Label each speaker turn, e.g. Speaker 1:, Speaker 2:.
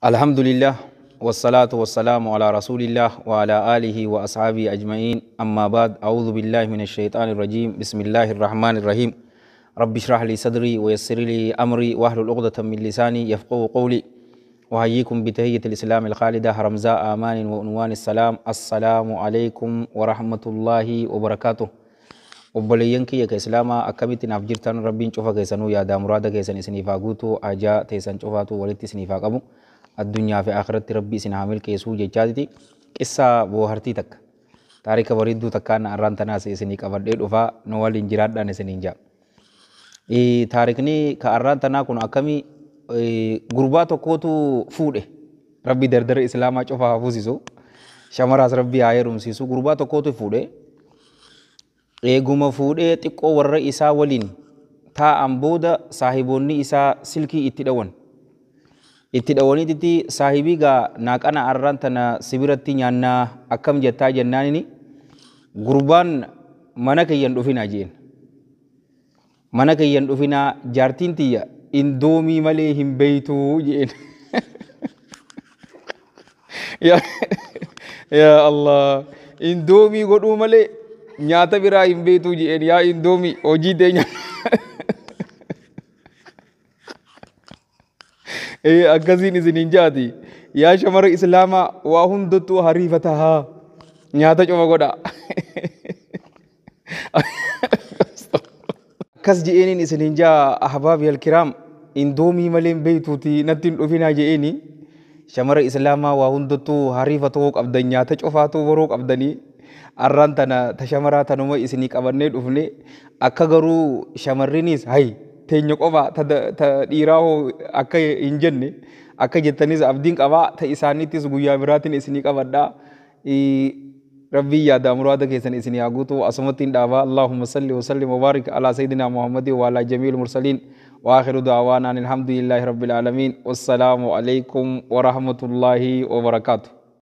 Speaker 1: الحمد لله والصلاة والسلام على رسول الله وعلى آله وأصحابه أجمعين. أما بعد، أعوذ بالله من الشيطان الرجيم. بسم الله الرحمن الرحيم. رب اشرح لي صدري ويسر لي أمري واحلل عقدة من لساني يفقه قولي. وأحييكم بتحية الإسلام الخالدة، رمزاء أمان وعنوان السلام. السلام عليكم ورحمة الله وبركاته. Obboleeyyan kiyya ka Islaamaa, akkamitti naaf jirtan? Rabbiin cufa keessanuu yaadaa muraada keessan isiniif haa guutu, ajaa teessan cufaatu walitti isiniif haa qabu, addunyaa fi akhiratti Rabbi isin haa milkeessuu jechaatiti, qissaa boohartii takka, taarika bareedduu takkaan arraan tanaas isinii qabadhee dhufaa, nu waliin jiraadhaan isiniin jaa. Taarikni ka arraan tanaa kun akkamii? Gurbaa tokkootu fuudhe. Rabbi dardara Islaamaa cufa haa fuusisu, shamaraas Rabbi haa heerumsiisu. Gurbaa tokkootu fuudhe. Eeguma fuudhee xiqqoo warra isaa waliin taa'an booda, saahiboonni isaa silkii itti dhawan. Itti dhawaniititti, "Saahibii gaa, naaqana arraan tana sibiratti nyaannaa, akkam jettaa?" jennaanini, gurbaan, "Mana kiyyan dhufinaa," jeen. "Mana kiyyan dhufinaa, jaartiin tiyya Indomie malee hin beeytuu," jeen. Yaa Allah, Indomie godhuu malee nyaata biraa hin beektuu jeen. Yaa Indomie, hojii teenya akkasiin isiniin jaati. Yaa shamara Islaamaa, waa hundattuu hariifata haa nyaata cufa godha. Akkas je'eeniin isiniin jaa, ahbaabi alkiraam. "Indomie malee hin beektuuti, natti hin dhufinaa," je'eeni. Shamara Islaamaa, waa hundattuu hariifatoo qabdan, nyaata cufaatuu baruu qabdanii. Arraan tana ta shamaraa tanuma isinii qabannee dhufne. Akka garuu shamarrinis hay teenya qofa, ta dhiiraa hoo akka hin jenne, akka jettanis abdiin qabaa. Ta isaanittis guyyaa biraatiin isinii qabadhaa. Rabbii yaada muraada keessan isinii haa guutu. Asumatti hin dhaabaa. اللهم صل وسلم وبارك على سيدنا محمد وعلى جميع المرسلين. وآخر دعوانا أن الحمد لله رب العالمين. والسلام عليكم ورحمة الله وبركاته.